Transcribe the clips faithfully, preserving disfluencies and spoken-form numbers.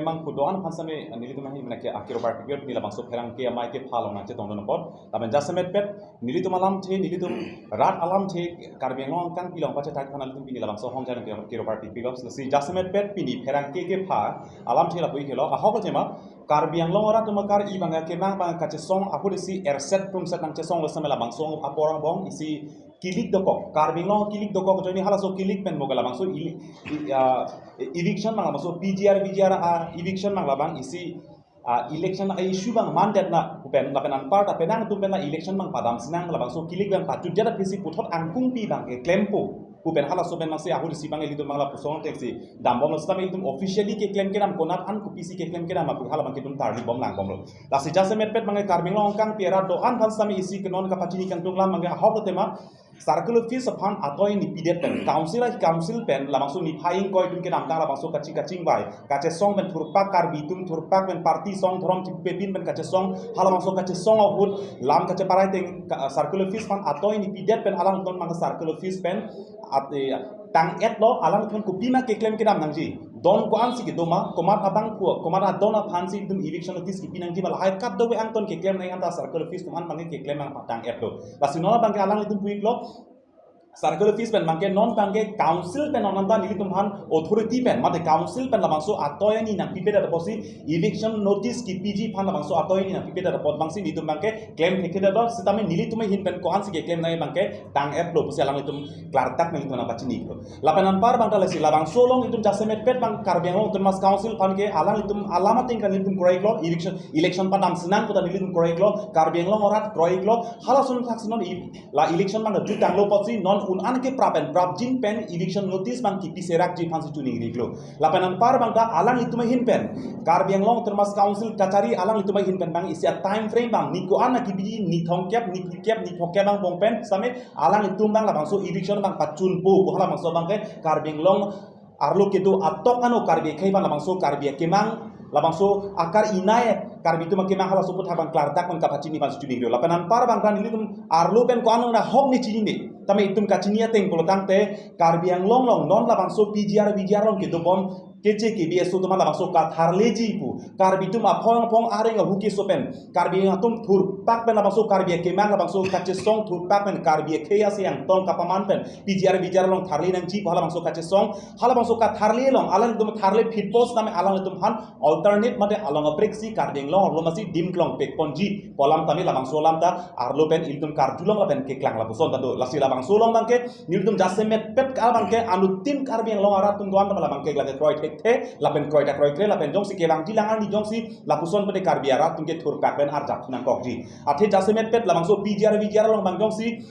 Bang kudoan aphan same nelitum ahin mena ke akiro party pini labangso pherangke amei kepha along nangchetongdun apot. Lapen jasemet pet nelitum alamthe, nelitum rat alamthe, Karbi Anglong angkangpi along pachetai aphan nelitum pini labangso hong janang ke akiro party pilok. Lasi jasemet pet pini pherangke kepha alamthe lapu-i kelo. Ahok tema Karbi Anglong arat atum akar-i abang kemang abang kachesong ahut isi erset tumset nangchesonglo same labangso apor angbong isi kilik dokok, Karbi Anglong kilik dokok ajoine halaso kilik pen mo ke labangso ili-, i-, ah, eviction abang labangso P G R, V G R, ah, eviction abang labang isi, ah, election a-issue abang mandetna pu pen lapen anparta penang atum pen la election abang padam sinang labangso kilik abang pachut jada pisi puthot angkungpi abang keklempo pu pen halaso pen masi ahut isi abang ilitum abang lapuson atengsi dambomlo sitame ilitum officially keklem kedam konat an kopisi keklem kedam apu hala abang ke itum tarlibom langbomlo. Lasi jasemet pet abang Karbi Anglong angkangpi arat do-an aphan sitame isi ke non kapachini kangtung lam abang ahok tema Circle office aphan atoi nipidet pen council a council pen labangso niphai ingkoi atum kedamtang labangso kaching kachingvai kachesong pen thurpak Karbi atum thurpak pen party song dhorom chipepin pen kachesong halabangso kachesong ahut lam kacheparai ateng ka-, circle office aphan atoi nipidet pen alangtum abang circle office pen at, eh, tang-etlo alangtum kopima keklem kedam nangji. Don ko-ansi kedo ma, komat abangphu, komat adon aphansi itum eviction notice kipi nangji ma lahai kadokave angton keklem nangji anta circle office atum an abang keklem nangpatang-etlo. Lasi non abang ke alanglitum pu-iklo, circle office pen abang ke non abang ke council pen non anta nelitum aphan authority pen, mate council pen labangso atoi ani nangpipedet apotsi eviction notice kipiji aphan labangso atoi ani nangpipedet apot abangsi nelitum abang ke klem thekthedetlo, sitame nelitum ahin pen ko-ansi keklem nangji abang ke tang-etlo pusi alanglitum klardak nelitum nangpachinilo. Lapen anpar abang ta lasi labangso along itum jasemet pet abang Karbi Anglong Autonomous Council aphan ke alanglitum alam ateng kan nelitum kroiklo, election, election padam sinang pu ta nelitum kroiklo, Karbi Anglong arat kroiklo, halason thak si non i-, la election abang jutanglo apotsi non un-an ke prap pen prapjin pen eviction notice abang kipi serakji aphansi chuning riklo. Lapen anpar abang ta alanglitum ahin pen Karbi Anglong Autonomous Council kachari alanglitum ahin pen abang isi a time frame abang ni ko-an akibiji ni thomkep ni phlikep ni phokep angbong pen same alanglitum abang labangso eviction abang pachunpo pu halabangso abang ke Karbi Anglong arlo kedo atok ano Karbi akhei abang labangso Karbi akemang labangso akar-i nai Karbi atum akemang halaso aputhak abang klardak pen kapachini aphansi chuning riklo. Lapen anpar abang ta nelitum arlo pen ko-an ahok ne chinine. Tame itum kachini ateng pulo tangte Karbi Anglong along non labangso P G R V G R along kedobom keche kebe aso atum labangso katharleji pu Karbi atum aphong aphong areng ahu keso pen Karbi atum thurpak pen labangso Karbi akemang labangso kachesong thurpak pen Karbi akhei asi angtong kapaman pen P G R V G R along tharle nangji pu halabangso kachesong halabangso katharle along alanglitum tharle phitpo sitame alanglitum aphan alternate mate along apreksi Karbi Anglong arlo masi dim klong pekponji pu alam tame labangso alam ta arlo pen ilitum karjulong lapen keklang lapuson ta do. Lasi labangso along abang ke nelitum jasemet pet ka abang ke anuttin Karbi Anglong arat atum do-an ta labang ke lake kroi thekthe lapen kroi ta kroikre lapen jongsi kevangji lang arni jongsi lapuson pen Karbi arat atum ke thurpak pen arjap nangkokji. Athe jasemet pet labangso P G R V G R along abang jongsi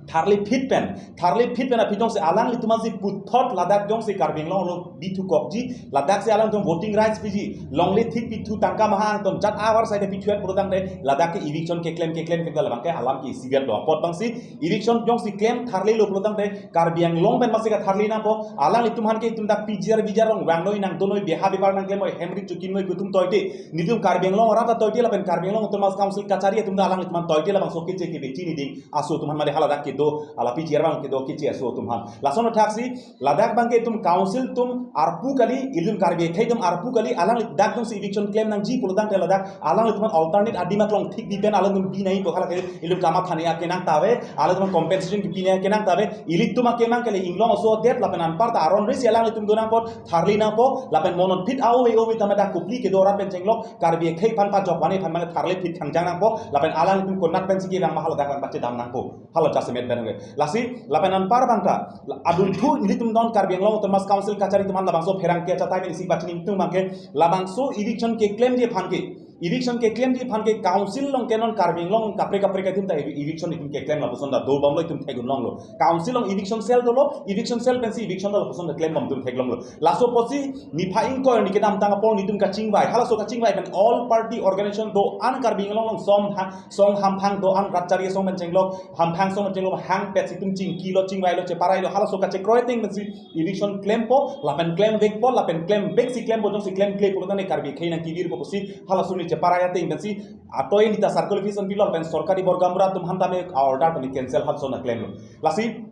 tharle phit pen, tharle phit pen aphi jongsi alanglitum asi puthot ladak jongsi Karbi Anglong arlo bithu kokji, ladak si alangtum voting rights piji, longle thik pithu tangka maha angton jat avar side pithu et pulo tangte ladak ke eviction keklem keklem keklem labang ke alam ke isivet lo. Apot abangsi eviction jongsi klem tharlelo pulo tangte Karbi Anglong pen masi katharle nangpo, alanglitum aphan ke itum dak P G R V G R along vangnoi nangdonnoi beha bepar nangklemnoi hemri chukinoi itum toite, nelitum Karbi Anglong arat ta toite lapen Karbi Anglong Autonomous Council kachari atum ta alanglitum aphan toite labangso keche kebe chiniding aso atum aphan mate haladak kedo, ala P G R abang kedo keche aso atum aphan. Lason athak si, ladak abang ke itum council atum arpu kali, ilitum Karbi akhei atum arpu kali, alangli dak atum si eviction klem nangji pulo tangte ladak, alanglitum aphan alternate adim aklong thik di pen alangtum binai pu halake, ilitum kamatha nangji akenang ta ave, alangtum compensation kipi nangji akenang ta ave, ilitum akemang kali inglong aso det lapen anpar ta aron resi alanglitum do nangpo, tharle nangpo, lapen mononphit a-ove ove tame dak kopili kedo arat pen chenglok, Karbi akhei aphan pajok vane aphan mane tharle phit khangjang nangpo, lapen alanglitum konat pensi kevang ma haladak abang pachedam nangpo. Hala jasemet pen ke. Lasi, lapen anpar abang ta, la-, adulthu nelitum non Karbi Anglong Autonomous Council kachari atum aphan labangso pherangke achatai pen isi pachini tum abang ke, labangso eviction keklemji aphan ke, eviction keklemji aphan ke council along ke non Karbi Anglong kaprek kaprek atum ta evi-, eviction itum keklem lapuson ta dobomlo itum theklonglo. Council along eviction cell dolo, eviction cell pensi eviction ta lapuson ta klembom itum theklonglo. Laso apotsi niphai ingkoi arni kedamtang apor nelitum kachingvai, halaso kachingvai pen all party organization do-an Karbi Anglong along som ha, song hamphang do-an rat chari asong pen chenglok, hamphang song pen chenglok, hangpet si itum chingkilo, chingvailo, cheparailo, halaso kachekroi ateng pensi eviction klempo, lapen klemvekpo, lapen klemvek si klempo, jongsi klemkle pulo tangte Karbi akhei nangkevirpo pusi, halaso ni cheparai ateng pensi, atoi nita circle office an pilo, lapen sorkari borgamura atum aphan tame order tame cancel halaso nangklemlo. Lasi,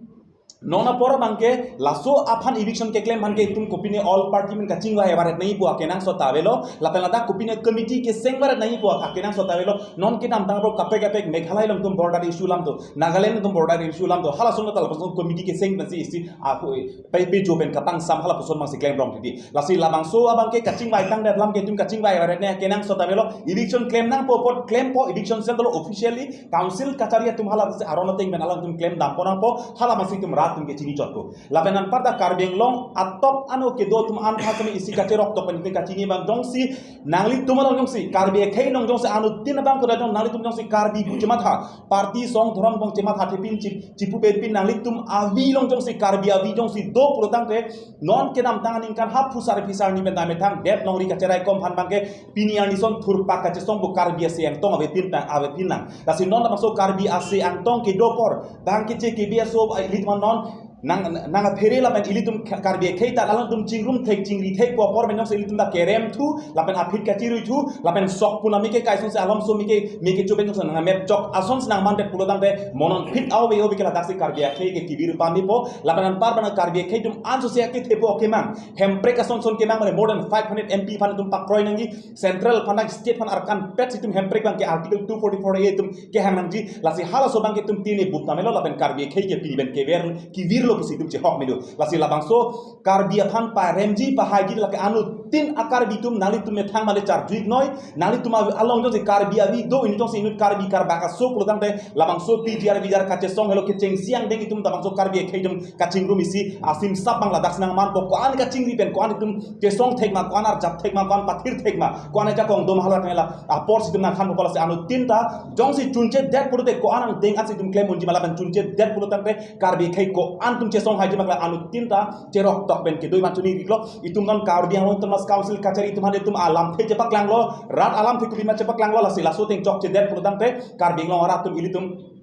Non apor abangke laso aphan eviction keklem aphan ke itum kopine all party amen kachingvai varet nangji pu akenangsot ta avelo, lapen ladak kopine committee keseng varet nangji pu akenangsot ta avelo. Non kedamtang ro kaprek kaprek Meghalaya along atum border issue alam do, Nagaland atum border issue alam do, halason ta lapuson committee keseng pensi isi ahu pe pe jo pen kapangsam halapuson abangsi klemrong titi. Lasi labangso abangke kachingvai tangdet alam ke itum kachingvai varet nangji akenangsot ta avelo. Eviction klem nangpo apot klempo, eviction cell dolo officially council kachari atum hala si aron ateng pen alangtum klem dampo nangpo, hala abangsi itum rat atum ke chini chotpo. Lapen anparta Karbi Anglong atok ano kedo atum an tha sami isi kacherok tok pen itum kachini abang jongsi nanglitum along jongsi Karbi akhei along jongsi anuttin abang koda jong nanglitum jongsi Karbi pu chematha, party song dhorom abang chematha thepin chip chipu pepin nanglitum avi along jongsi Karbi avi jongsi do pulotangte non kedamtang aningkan haphu sar phisar ni pen dame thang det longri kacherai kom aphan abangke pini arnison thurpak kachesong pu Karbi ase angtong avepin tang avepin lang. Lasi non labangso Karbi ase angtong kedo apor abangke che kebi aso ilitum non nang nang aphere lapen ilitum Karbi akhei ta alangtum chingrum thek chingri thek pu apor pen jongsi ilitum ta kerem thu lapen aphit kachirui thu lapen sok pu nami ke kaisong se alom so mi ke mi ke chupen jongsi nang met chok ason si nang mandet pulotangte monon phit au ve au ve ke ladak si Karbi akhei ke kibir pamipo. Lapen anpar abang Karbi akhei atum anso si ake thepo kemang, hemprek ason son kemang mane more than five hundred M P aphan itum pakroi nangji, central aphan nang state aphan arkan pet si itum hemprek abangke article two forty-four A itum kehang nangji. Lasi halaso abangke itum tini bup tamelo lapen Karbi akhei ke pini pen kever kivirlo pusi itum chehok melo. Lasi labangso Karbi aphan paremji pahaiji lake anuttin a-Karbi atum nanglitum methang male charjuik noi, nanglitum avi along jongsi Karbi avi do inut jongsi inut Karbi karbak aso pulotangte labangso P G R V G R kachesong helo kechengsi angdeng itum labangso Karbi akhei atum kachingrum isi asim sap abang ladak si nang manpo, ko-an kachingri pen ko-an itum chesong thek ma, ko-an arjap thek ma, ko-an pathir thek ma, ko-an ajakong dom hala tangla apor si itum nang thanpo lasi anuttin ta jongsi chunche det pulote ko-an angdeng ansi itum klem unji ma lapen chunche det pulotangte Karbi akhei ko-an atum chesong haiji ma ke anuttin ta cherok tok pen kedo aphan chini riklo. Itum non Karbi Anglong Autonomous Council kachari itum hande itum alamthe chepaklanglo, rat alamthe kuli ma chepaklanglo, lasi laso ateng chokche det pulotangte Karbi Anglong arat atum ilitum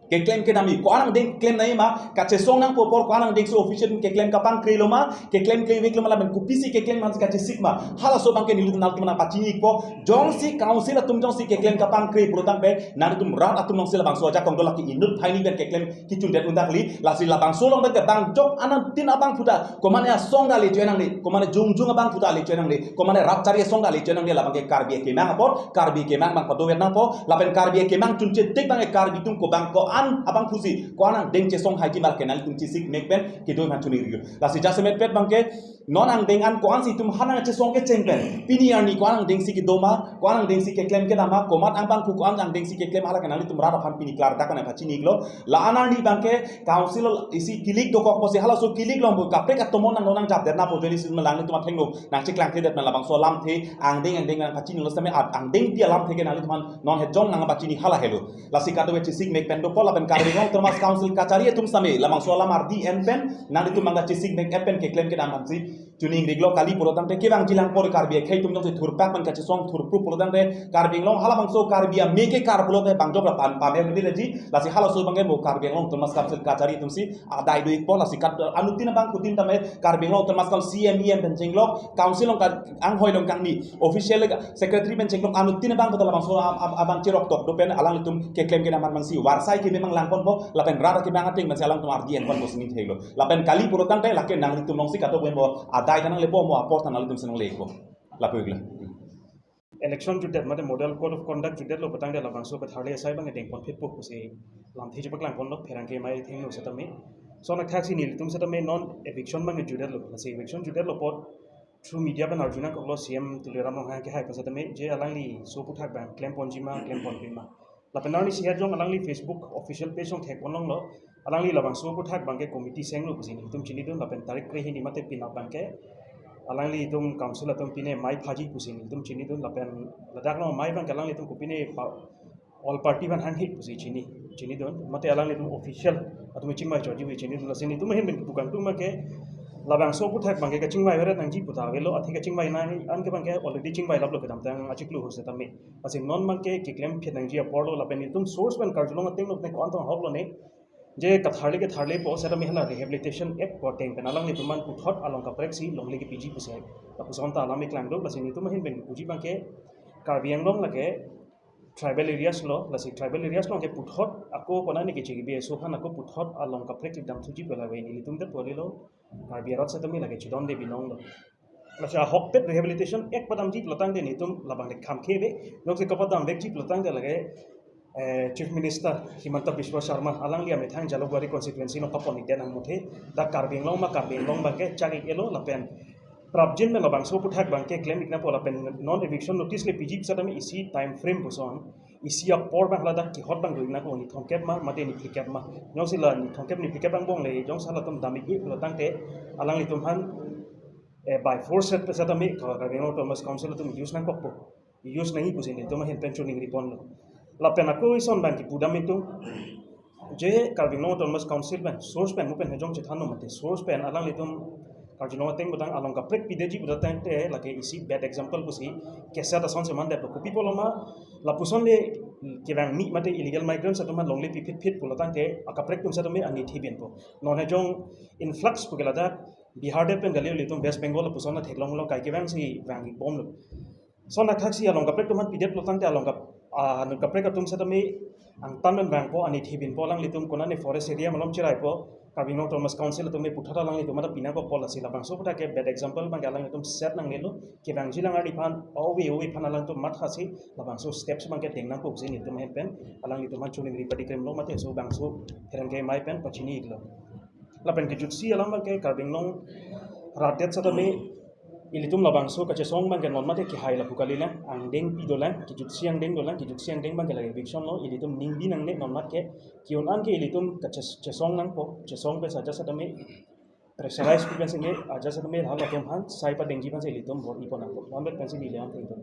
keklem kedam ji, ko-an angdeng klem nangji ma, kachesong nangpo apor ko-an angdeng si official keklem kapangkrelo ma, keklem klem veklo ma lapen kopisi keklem aphan si kachesik ma, halaso abangke nelitum nangtum nang pachini ikpo. Jongsi council atum jongsi keklem kapangkre pulotangte nanglitum rat atum along si labangso ajakong do lake inut phaini pen keklem kichundet undakli. Lasi labangso along abangke bang jok anuttin abangphu ta, komane asong ta le choi nangne, komane jongjung abangphu ta le choi nangne, komane rat chari asong ta le choi nangne, labangke Karbi akemang apor Karbi akemang abang padover nangpo, lapen Karbi akemang chunche tik abangke Karbi atum ko bang ko-an abangphu si ko-an angdeng chesong haiji ma ke nanglitum chesik mek pen kedo aphan chini riklo. Lasi jasemet pet abangke non angdeng an ko-an si itum hanang chesong kecheng pen pini arni ko-an angdeng si kedo ma, ko-an angdeng si keklem kedam ma, komat abangphu ko-an angdeng si keklem hala ke nanglitum rat aphan pini klardak nang pachini iklo. La-an arni abangke council isi kilik dokok pusi halaso kilik along pu kaprek atomon nang nang jap det nangpo, ajoine si nanglitum athengno nang cheklang thedet ma labangso alamthe angdeng angdeng nang pachini lo same at angdeng pi alamthe ke nanglitum aphan non hejong nang pachini hala helo. Lasi kadokave chesik mek pen dopo lapen Karbi Anglong Autonomous Council kachari atum same labangso alam ardi en pen nanglitum abang ta chesik mek en pen keklem kedam aphan si chini riklo. Kali pulotangte kevangji lang apor Karbi akhei atum jongsi thurpak pen kachesong thurpru pulotangte Karbi Anglong halabangso Karbi ame kekar pulote bang jok lapen pame medi leji. Lasi halaso abangke mo Karbi Anglong Autonomous Council kachari atum si adai do ikpo. Lasi kat anuttin abangphutin tame Karbi Anglong Autonomous Council C M E M pen chenglok, council along ka anghoi along kangni, official secretary pen chenglok, anuttin abangphu ta labangso ab- ab- abang cherok tok do pen alanglitum keklem kedam aphan si varsai keme mang langponpo lapen rat akemang ateng pensi alangtum ardi enponpo si ning theklo. Lapen kali pulotangte lake nanglitum along si kadokave mo adai ta nanglepo, mo apor ta nanglitum si nangleko. Lapu iklo. Election jutdet mate Model Code of Conduct jutdetlo pulotangte labangso patharle asai abang dengpon phitpo pusi lamthe chepaklangponlo pherangke amei athengno setame. Lason athak si nelitum setame non eviction abang jutdetlo. Lasi eviction jutdetlo apot through media pen arju nangkoklo C M Tuliram Ronghang kehai pen setame je alangli so aphuthak abang klemponji ma klemponpe ma. Lapen arnisi ajong alangli Facebook official page along thekponlonglo. Alangli labangso aphuthak abangke committee senglo pusi nelitum chinidun lapen tarik krehini mate penap abangke alanglitum council atum pine mei phaji pusi nelitum chinidun lapen ladak along mei abangke alanglitum kopine pa- all party aphan hanghe pusi chini chinidun mate alanglitum official atum chingvai chotji pu chinidun. Lasi nelitum ahin pen kepu kangtung abangke labangso aphuthak abangke kachingvai varet nangji pu ta avelo, athe kachingvai nang an ke abangke already chingvai laplo kedamtang achiklo ahut setame. Lasi non abangke keklem phit nangji aporlo lapen nelitum source pen karjulong atengno pen ko-an tong ahoklo ne. Je katharle katharlepo setame hala Rehabilitation Act pu ateng pen alanglitum aphan puthot along kaprek si longle kepiji pusi lapuson ta alam iklang do. Lasi nelitum ahin pen kepuji abangke Karbi Anglong lake tribal areas lo, lasi tribal areas lo ke puthot ako konane ke chigi B S O aphan ako puthot along kaprek dam thuji pela ave, nelitum det poli lo, Karbi arat setame lake chidonde binong lo. Lasi ahokpet Rehabilitation Act padamji pulotangte nelitum labang de kham khebe, jongsi kapadam vekji pulotangte lake, eh, Chief Minister Himanta Biswa Sarma, alangli amethang Jalukbari constituency along kapon-ik det nangmuthe, dak Karbi Anglong ma Karbi Anglong abangke chak-ik-elo lapen prapjin me labangso aphuthak abangke klem-ik nangpo lapen non eviction notice le piji setame isi time frame puson, isi apor abang ladak kehot abang do-ik nangpo, ni thomkep ma mate ni phlikep ma. Jongsi la ni thomkep ni phlikep angbong le jongsi halatum dam-ik-e pulotangte alanglitum aphan, eh, by force set setame Karbi Anglong Autonomous Council atum use nangkokpo, use nangji pusi nelitum ahin pen choningri ponlo. Lapen ako ison abang kipu dam itum, je Karbi Anglong Autonomous Council pen source pen mo pen hejong chethanlo mate source pen alanglitum karjulong ateng putang along kaprek pidetji putangte lake isi bad example pusi keset ason seman det, kopi pulo ma lapuson le kevang mi mate illegal migrants atum along le piphit phit pulotangte akaprek atum setame ani thibinpo. Non hejong influx pu ke ladak Bihar det pen kali, ilitum West Bengal lapuson atheklong lo, kai kevangsi vang-ik bomlo. Lason athaksi along kaprek atum aphan pidet pulotangte along kap, ah, along kaprek atum setame angtan men vangpo, ani thibinpo, alanglitum konane forest area malom chiraipo, Karbi Anglong Autonomous Council atum ne puthot alanglitum mata pinangkokpo, lasi labangso aphuthak ke bad example abangke alanglitum set nangnelo, kevangji alang arni aphan, ove ove aphan alangtum mathasi labangso steps abangke deng nangpo pusi nelitum ahin pen alanglitum aphan choningri padi klemlo mate laso bangso pherangke amei pen pachini-iklo. Lapen kejutsi alam abangke Karbi Anglong rat det setame ilitum labangso kachesong abangke non mate kehai lapu kalilang, angdeng pi dolang, kejutsi angdeng dolang, kejutsi angdeng abangke lake eviction lo, ilitum ningbi nangne non mate ke, ke-un an ke ilitum kaches-, chesong nangpo, chesong pen ajat setame pressurize pi pensi nge, ajat setame halatum aphan sai padengji aphansi ilitum vote-i pon nangpo. Lamdet pensi neli alam pen itum.